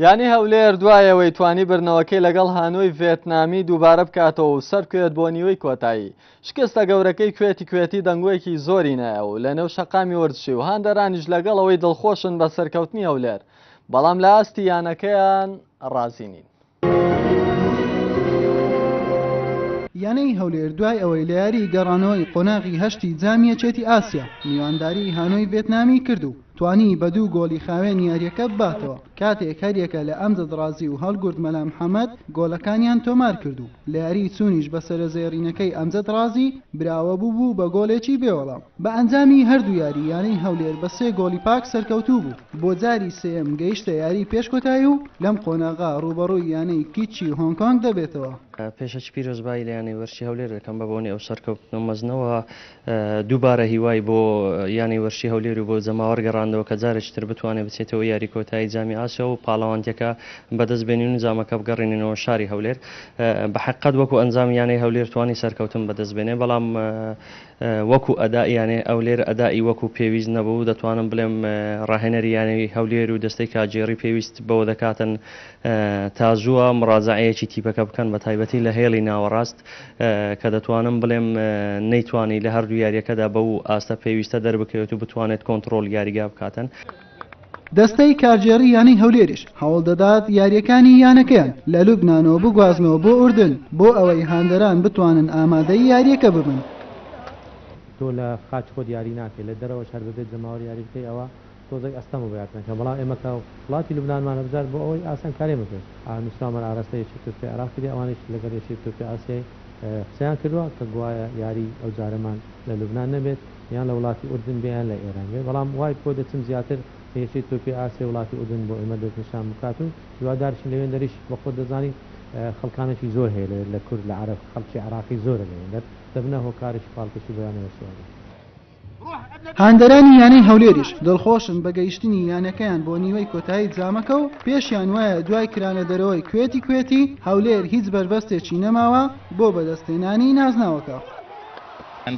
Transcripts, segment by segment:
یانەی هەولێر دوای ئەوەی توانی بردنەوەکەی لەگەڵ هانۆی ڤێتنامی دووبارە بکاتەوە و سەربکەوێت بۆ نیوەی کۆتایی، شکستە گەورەکەی کوێتی کوێتی دەنگۆیەکی زۆری نایەوە و لەنێو شەقامی وەرزشی و هاندەرانیش لەگەڵ ئەوەی دڵخۆشن بە سەرکەوتنی هەولێر، بەڵام لە ئاستی یانەکەیان ڕازی نین. یانەی هەولێر دوای ئەوەی لە یاریی گەڕانەوەی قۆناغی هەشتی جامی یەکێتی ئاسیا میوانداریی هانۆی ڤێتنامی کرد و توانی بە دوو گۆڵی خاوێن یارییەکە بباتەوە کاتێک هەریەکە لە ئەمجەد ڕازی و هەڵگورد مەلا محەمەد گۆڵەکانیان تۆمارکرد و لە یاریی چوونیش بە سەرەزێڕینەکەی ئەمجەد ڕازی براوە بوو بوو بە گۆڵێکی بێوەڵام. بە ئەنجامی هەردوو یاری یانەی هەولێر بە سێ گۆڵی پاک سەرکەوتوو بوو، بۆ جاری سێیەم گەیشتە یاری پێش کۆتایی و لەم قۆناغە ڕووبەڕووی یانەی کیچی هۆنگ کۆنگ دەبێتەوە. پێشەکی پیرۆزبایی لە یانەی وەرزشی هەولێر دەکەم بە بۆنەی ئەو سەرکەوتنە مەزنەوە، دووبارە هیوای بۆ یانەی وەرزشی هەولێر و بۆ جەماوەر گەڕاندەوە کە جارێکی تر بتوانێت بچێتەوە یاری کۆتایی جامی ئاسیا و پاڵەوانتیەکە بەدەست بێنین و جامەکە بگەڕێنینەوە شاری هەولێر. بە حەقیقەت وەکو ئەنجام یانەی هەولێر توانی سەرکەوتن بەدەست بێنێ بەڵام وەکو ئەداء یانەی هەولێر ئەدائی وەکو پێویست نەبوو، دەتوانم بڵێم ڕاهێنەری یانەی هەولێر و دەستەی کارگێڕی پێویست بەوە دەکاتن تا زووە مڕاجەعەیەکی تیپەکە بکەن بە تایبەتی لە هێڵی ناوەڕاست کە دەتوانم بڵێم نەیتوانی لە هەردوو یاریەکەدا بەو ئاستە پێویستە دەربکەوێت و بتوانێت کۆنتڕۆڵ یاریگا بکاتن. دەستەی کارگێڕی یانەی هەولێریش هەوڵدەدات یارییەکانی یانەکەیان لە لوبنانەوە بگوازنەوە بۆ ئوردن بۆ ئەوەی هاندەران بتوانن ئامادەی یارییەکە ببن. تۆ لە خاکی خۆت یاری ناکەی لە دەرەوەش هەر بەبێ جەماوەر یاری بکەی ئەوە تۆزێک ئەستەمە بۆ یارکردنەکە بەڵام ئێمە کە وڵاتی لوبنانمان هەبژارد بۆ ئەوەی ئاسانکاریمان بکەین نووسراومان ئاراستەی یەکێتی تۆپی عێراق کردی ئەوانیش لەگەڵ یەکێتی تۆپی ئاسیای قسەیان کردووە کە گوایە یاری ئەو جارەمان لە لوبنان نەبێت یان لە وڵاتی ئوردن بێ یان لە ئێران بێ بەڵام وای پۆ دەچم زیاتر یەکێتی تۆپی ئاسیای وڵاتی ئوردن بۆ ئێمە دەستنیشان بکات و هیوادارشین لەوێندەریش بە خۆت دەزانی خەڵکانێکی زۆر هەیە لەوێ لە کورد لە عەرەب خەڵکی عێراقی زۆرە لەوێندەر دەبنە هۆکارێکی پاڵپشتی بۆ یانەی وەرزشی. هاندەرانی یانەی هەولێریش دڵخۆشن بە گەیشتنی یانەکەیان بۆ نیوەی کۆتایی جامەکە و پێشیان وایە دوای کرانە دەرەوەی کوێتی کوێتی هەولێر هیچ بەربەستێکی نەماوە بۆ بەدەستهێنانی نازناوەکە.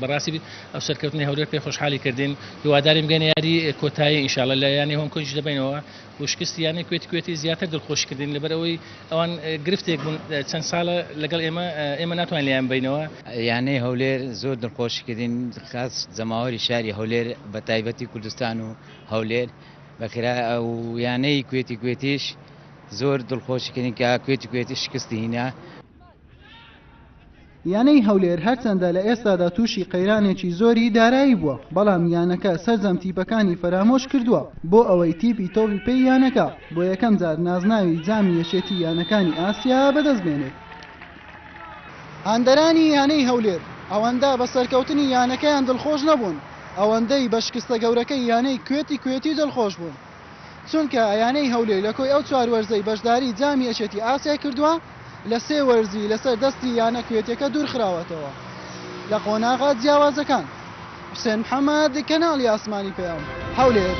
بەڕاستی ئەو سەرکەوتنەی هەولێر پێ خۆشحالی کردین هیوادارین بگەینە یاری کۆتایی ان شاءاللە لە یانەی هۆنگ کۆنگیش دەبەینەوە و شکستی یانەی کوێتی کوێتی زیاتر دڵخۆشی کردین لەبەر ئەوەی ئەوان گرفتێک بوون چەند ساڵە لەگەڵ ئێمە ئێمە ناتوانین لێیان ببەینەوە. یانەی هەولێر زۆر دڵخۆشی کردین خاس جەماوەری شاری هەولێر بە تایبەتی کوردستان و هەولێر بەخێرا و یانەی کوێتی کوێتیش زۆر دڵخۆشی کردین کە کوێتی کوێتی شکستی هینا. یانەی هەولێر هەرچەندە لە ئێستادا تووشی قەیرانێکی زۆری دارایی بووە، بەڵام یانەکە سەرجەم تیپەکانی فەرامۆش کردووە بۆ ئەوەی تیپی تۆپی پێی یانەکە بۆ یەکەم جار نازناوی جامی یەکێتی یانەکانی ئاسیا بەدەست بێنێت. هاندەرانی یانەی هەولێر ئەوەندە بە سەرکەوتنی یانەکەیان دڵخۆش نەبوون، ئەوەندەی بە شکستە گەورەکەی یانەی کوێتی کوێتی دڵخۆش بوون. چونکە یانەی هەولێر لە کۆی ئەو چوار وەرزەی بەشداری جامی یەکێتی ئاسیای کردووە، لە سێ وەرزی لەسەر دەستی یانە کوێتیەکە دوورخراوەتەوە لە قۆناغە جیاوازەکان. حوسێن محەمەد، کەناڵی ئاسمانی پەیام، هەولێر.